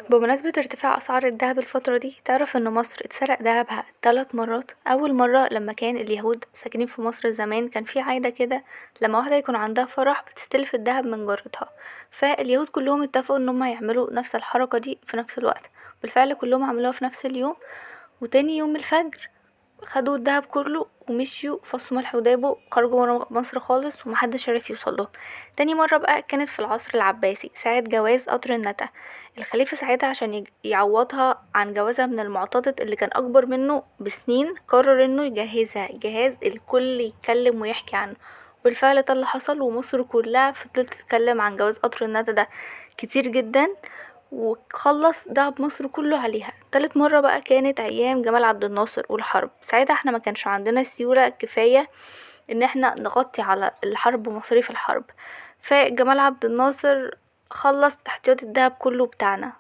بمناسبة ارتفاع أسعار الذهب الفترة دي، تعرف إن مصر اتسرق دهبها 3 مرات؟ أول مرة لما كان اليهود ساكنين في مصر زمان، كان في عادة كده لما واحدة يكون عندها فرح بتستلف الدهب من جارتها، فاليهود كلهم اتفقوا إن هم يعملوا نفس الحركة دي في نفس الوقت. بالفعل كلهم عملوها في نفس اليوم، وتاني يوم الفجر خدوا الدهب كله ومشيوا فصوا ملح ودابوا وخرجوا برا مصر خالص، ومحدش عرف يوصل لهم. تاني مرة بقى كانت في العصر العباسي ساعة جواز قطر الندى. الخليفة ساعتها عشان يعوضها عن جوازها من المعتضد اللي كان أكبر منه بسنين، قرر انه يجهزها جهاز الكل يتكلم ويحكي عنه. بالفعل ده اللي حصل، ومصر كلها فضلت تتكلم عن جواز قطر الندى ده كتير جدا، وخلص دهب مصر كله عليها. تالت مرة بقى كانت أيام جمال عبد الناصر والحرب. ساعتها احنا ما كانش عندنا سيولة كفاية ان احنا نغطي على الحرب ومصاريف الحرب، فجمال عبد الناصر خلص احتياطي الدهب كله بتاعنا.